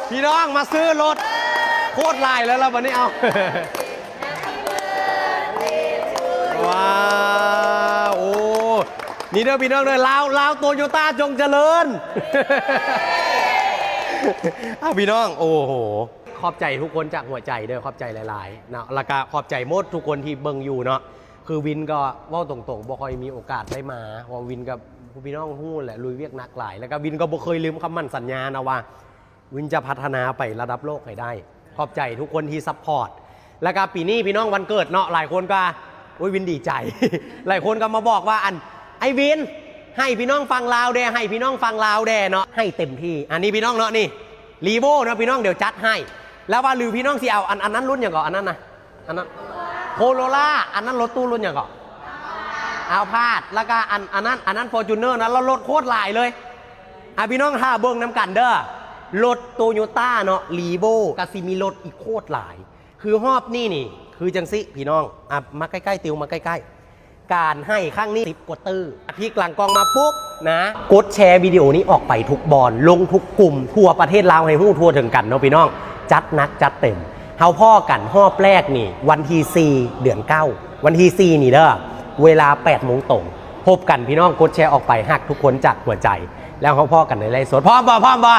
ພີ່ນ້ອງມາຊື້ລົດໂຄດຫຼາຍແລ້ວລະບັດນີ້ ເອົາ ວ້າວ ໂອ້ ນີ້ເດີພີ່ນ້ອງເດີ ລາວ ລາວໂຕໂຍຕ້າຈົ່ງຈະເລີນ ເອົາ ພີ່ນ້ອງ ໂອ້ໂຫ ຂອບໃຈທຸກຄົນຈາກຫົວໃຈເດີ ຂອບໃຈຫຼາຍໆເນາະ ແລ້ວກະຂອບໃຈໝົດທຸກຄົນທີ່ເບິ່ງຢູ່ເນາະ ຄືວິນກໍເວົ້າຕົງໆ ບໍ່ຄ່ອຍມີໂອກາດໄດ້ມາ ເພາະວິນກໍ ພີ່ນ້ອງຮູ້ແຫຼະ ລຸຍວຽກໜັກຫຼາຍ ແລ້ວກໍວິນກໍບໍ່ເຄີຍລືມຄຳໝັ້ນສັນຍານະວ່າ ວິນຈະພັດທະນາໄປລະດັບໂລກໃຫ້ໄດ້ ຂອບໃຈທຸກຄົນທີ່ຊັບພອດ ແລ້ວກໍປີນີ້ພີ່ນ້ອງວັນເກີດເນາະ ຫຼາຍຄົນກໍ ໂອ້ຍ ວິນດີໃຈ ຫຼາຍຄົນກໍມາບອກວ່າ ອັນ ອ້າຍວິນ ໃຫ້ພີ່ນ້ອງຝັ່ງລາວແດ່ ໃຫ້ພີ່ນ້ອງຝັ່ງລາວແດ່ເນາະ ໃຫ້ເຕັມທີ່ ອັນນີ້ພີ່ນ້ອງເນາະ ນີ້ Revo ເນາະ ພີ່ນ້ອງ ດຽວຈັດໃຫ້ ແລ້ວວ່າ ຫຼືພີ່ນ້ອງຊິເອົາ ອັນ ອັນນັ້ນລຸ້ນຫຍັງເກາະ ອັນນັ້ນນະ ອັນນັ້ນ Corolla ອັນນັ້ນລົດຕູ້ລຸ້ນຫຍັງເກາະ Alphard ແລ້ວກໍອັນ ອັນນັ້ນ ອັນນັ້ນ Fortuner ນະ ແລ້ວລົດໂຄດຫຼາຍເລີຍ ອ່ະ ພີ່ນ້ອງຖ້າເບິ່ງນຳກັນເດີ ລົດໂຕໂຍຕ້າເນາະ Revo ກໍຊິມີລົດອີກໂຄດຫຼາຍ ຄືຮອບນີ້ນີ້ ຄືຈັ່ງຊີ້ພີ່ນ້ອງ ອ່ະ ມາໃກ້ໆ ຕິວມາໃກ້ໆ ການໃຫ້ຄັ້ງນີ້ສິບກວ່າຕື້ ອາທິດຫຼັງກ່ອງມາປຸບນະ ກົດແຊວິດີໂອນີ້ອອກໄປທຸກບ່ອນ ລົງທຸກກຸ່ມ ທົ່ວປະເທດລາວໃຫ້ຮູ້ທົ່ວເຖິງກັນເນາະພີ່ນ້ອງ ຈັດໜັກຈັດເຕັມ ເຮົາພໍ້ກັນຮອບແລກນີ້ ວັນທີສີ່ ເດືອນເກົ້າ ວັນທີສີ່ນີ້ເດີ ເວລາແປດໂມງຕົງ ພົບກັນພີ່ນ້ອງ ກົດແຊອອກໄປ ຮັກທຸກຄົນຈາກຫົວໃຈ ແລ້ວເຮົາພໍ້ກັນໃນໄລຟ໌ສົດ ພ້ອມບໍ່ ພ້ອມບໍ່?